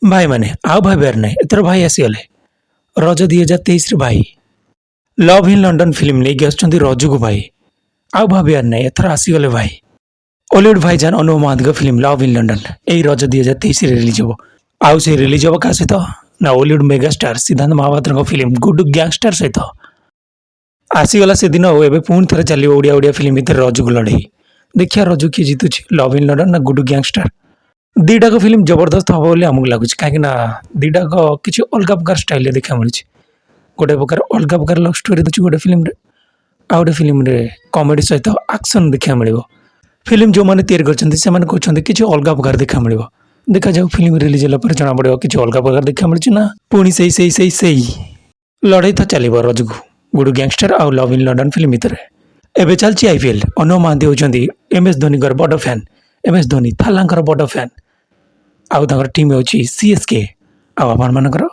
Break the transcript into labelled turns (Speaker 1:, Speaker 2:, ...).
Speaker 1: ଭାଇମାନେ, ଆଉ ଭାବିବାର ନାହିଁ। ଏଥର ଭାଇ ଆସିଗଲେ। ରଜ 2023ରେ ଭାଇ ଲଭ୍ ଇନ୍ ଲଣ୍ଡନ ଫିଲ୍ମ ନେଇକି ଆସୁଛନ୍ତି ରଜକୁ। ଭାଇ, ଆଉ ଭାବିବାର ନାହିଁ, ଏଥର ଆସିଗଲେ ଭାଇ। ଓଲିଉଡ୍ ଭାଇଜାନ ଅନୁଭବ ମହାନ୍ତିଙ୍କ ଫିଲ୍ମ ଲଭ୍ ଇନ୍ ଲଣ୍ଡନ ଏଇ ରଜ 2023ରେ ରିଲିଜ୍ ହେବ। ଆଉ ସେ ରିଲିଜ୍ ହେବ କାହା ସହିତ ନା ଓଲିଉଡ୍ ମେଗାଷ୍ଟାର ସିଦ୍ଧାନ୍ତ ମହାପାତ୍ରଙ୍କ ଫିଲ୍ମ ଗୁଡୁ ଗ୍ୟାଙ୍ଗଷ୍ଟାର ସହିତ। ଆସିଗଲା ସେଦିନ ଆଉ ଏବେ ପୁଣି ଥରେ ଚାଲିବ ଓଡ଼ିଆ ଓଡ଼ିଆ ଫିଲ୍ମ ଭିତରେ ରଜକୁ ଲଢ଼େଇ। ଦେଖିବା ରଜ କିଏ ଜିତୁଛି, ଲଭ୍ ଇନ୍ ଲଣ୍ଡନ ନା ଗୁଡୁ ଗ୍ୟାଙ୍ଗଷ୍ଟାର। ଦୁଇଟାକ ଫିଲ୍ମ ଜବରଦସ୍ତ ହେବ ବୋଲି ଆମକୁ ଲାଗୁଛି, କାହିଁକି ନା ଦୁଇଟାକ କିଛି ଅଲଗା ପ୍ରକାର ଷ୍ଟାଇଲରେ ଦେଖିବାକୁ ମିଳୁଛି। ଗୋଟେ ପ୍ରକାର ଅଲଗା ପ୍ରକାର ଲଭ୍ ଷ୍ଟୋରି ଦେଉଛି ଗୋଟେ ଫିଲ୍ମରେ, ଆଉ ଗୋଟେ ଫିଲ୍ମରେ କମେଡ଼ି ସହିତ ଆକ୍ସନ୍ ଦେଖିବାକୁ ମିଳିବ। ଫିଲ୍ମ ଯେଉଁମାନେ ତିଆରି କରିଛନ୍ତି, ସେମାନେ କହୁଛନ୍ତି କିଛି ଅଲଗା ପ୍ରକାର ଦେଖିବାକୁ ମିଳିବ। ଦେଖାଯାଉ, ଫିଲ୍ମ ରିଲିଜ୍ ହେଲା ପରେ ଜଣାପଡ଼ିବ କିଛି ଅଲଗା ପ୍ରକାର ଦେଖିବାକୁ ମିଳୁଛି ନା ପୁଣି ସେଇ ସେଇ ସେଇ ସେଇ। ଲଢ଼େଇ ତ ଚାଲିବ ରଜକୁ ଗୁଡୁ ଗ୍ୟାଙ୍ଗଷ୍ଟର ଆଉ ଲଭ୍ ଇନ୍ ଲଣ୍ଡନ ଫିଲ୍ମ ଭିତରେ। ଏବେ ଚାଲିଛି ଆଇପିଏଲ୍। ଅନୁଭବ ମହାନ୍ତି ହେଉଛନ୍ତି ଏମ୍ ଏସ୍ ଧୋନିଙ୍କର ବଡ଼ ଫ୍ୟାନ୍, ଏମ୍ ଏସ୍ ଧୋନି ଥାଲାଙ୍କର ବଡ଼ ଫ୍ୟାନ୍, ଆଉ ତାଙ୍କର ଟିମ୍ ହେଉଛି ସିଏସ୍କେ। ଆଉ ଆପଣମାନଙ୍କର?